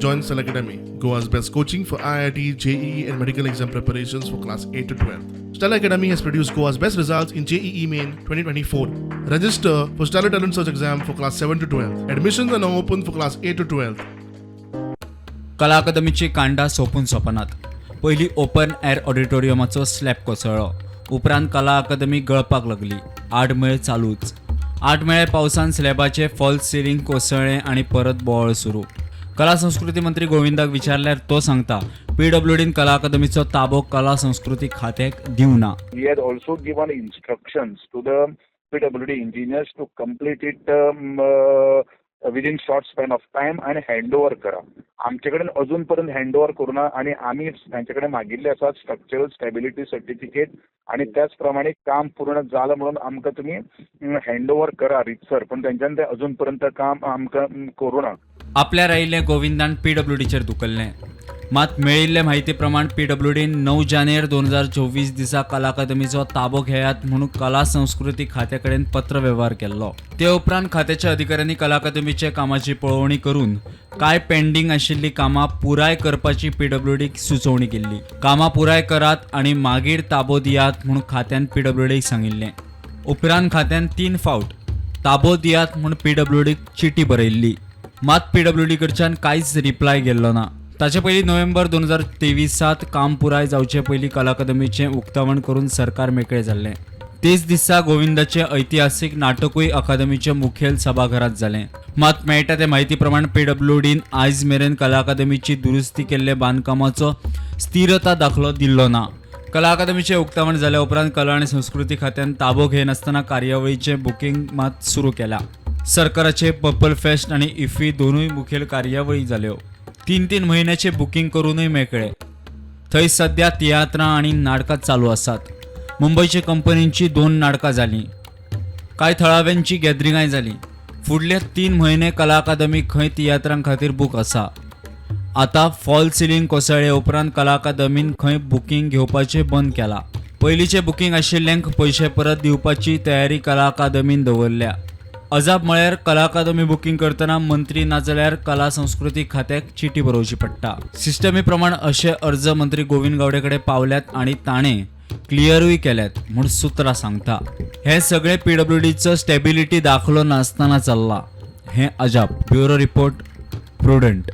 Join Stellar Academy, Goa's best coaching for IIT, JEE, and medical exam preparations for class 8 to 12. Stellar Academy has produced Goa's best results in JEE Main 2024. Register for Stellar Talent Search exam for class 7 to 12. Admissions are now open for class 8 to 12. कला अकादमीची कांडां सोंपून सोंपनात. पयलीं open air ऑडिटोरियमाचो slab कोसळ्ळो. उपरांत कला अकादमी गळपाक लागली. आडमेळ चालूच. आडमेळे पावसान स्लॅबाचें falls ceiling कोसळ्ळें आनी परत बोवाळ सुरू. कला संस्कृती मंत्री गोविंदाक विचारल्यार तो सांगता, पीडब्ल्यूडीन कला अकादमीचो ताबो कला संस्कृती खात्याक दिवना. He has also given instructions to the PWD engineers to complete it within short span of time आणि हँडओव्हर करा. आमचे कडेन अजून पर्यंत हँडओव्हर करूना आणि आमी तांचे कडेन मागिल्ले आसा स्ट्रक्चरल स्टेबिलिटी सर्टिफिकेट आणि त्याच प्रमाणे काम पूर्ण जालां म्हणून आमकां तुमी हँडओव्हर करा रितसर, पण तेंच्यानी ते अजून पर्यंत काम आमकां करूना. आपल्यार आयिल्लें गोविंदान पीडब्ल्यूडीचेर धुकल्लें. मात मेळिल्ले म्हायती प्रमाण पीडब्ल्यूडीन 9 जानेर 2024 दिसा कला अकादमीचो ताबो घेयात म्हणून कला संस्कृती खात्या कडेन पत्रवेव्हार केल्लो. ते उपरांत खात्याच्या अधिकाऱ्यांनी कला अकादमीच्या कामाची पळोवणी करून कांय पेंडींग आशिल्लीं कामां पुराय करपाची पीडब्ल्यूडीक सुचोवणी केल्ली. कामां पुराय करात आनी मागीर ताबो दियात म्हूण खात्यान पीडब्ल्यूडीक सांगिल्लें. उपरांत खात्यान तीन फावट ताबो दियात म्हूण पीडब्ल्यूडीक चिटी बरयल्ली. मात पीडब्ल्यूडी कडच्यान कांयच रिप्लाय गेल्लो ना. ताचे पयलीं नोव्हेंबर 2023त काम पुराय जावचे पयलीं कला अकादमीचें उक्तावण करून सरकार मेकळें जाल्लें. तेच दिसा गोविंदाचें ऐतिहासीक नाटकूय अकादमीच्या मुखेल सभाघरांत जालें. मात मेळटा ते म्हायती प्रमाण पीडब्ल्यूडीन आयज मेरेन कला अकादमीची दुरुस्ती केल्ले बांदकामाचो स्थिरता दाखलो दिल्लो ना. कला अकादमीचें उक्तावण जाल्या उपरांत कला आनी संस्कृती खात्यान ताबो घेनासतना कार्यावळीचें बुकींग मात सुरू केलां. सरकाराचे पर्पल फेस्ट आनी इफ्फी दोनूय मुखेल कार्यावळी जाल्यो. तीन तीन म्हयन्याचे बुकींग करूनय मेकळे. थंय सध्या तियात्रां आनी नाटकां चालू आसात. मुंबयचे कंपनींची दोन नाटकां जालीं. कांय थळाव्यांची गॅदरिंगाय जालीं. फुडले 3 म्हयने कला अकादमी खंय तियात्रां खातीर बूक आसा. आतां फॉल सिलींग कोसळ्ळे उपरांत कला अकादमीन खंय बुकींग घेवपाचें बंद केलां. पयलींचें बुकींग आशिल्ल्यांक पयशे परत दिवपाची तयारी कला अकादमीन दवरल्या. अजाप म्हळ्यार कला अकादमी बुकींग करतना मंत्री नाजाल्यार कला संस्कृती खात्याक चिटी बरोवची पडटा. सिस्टमी प्रमाण अशे अर्ज मंत्री गोविंद गावडे कडेन पावल्यात आनी ताणें क्लियरूय केल्यात म्हूण सुत्रां सांगता. हें सगळें पीडब्ल्यूडीचो स्टेबिलिटी दाखलो नासतना चल्लां हें अजाप. Bureau report, Prudent.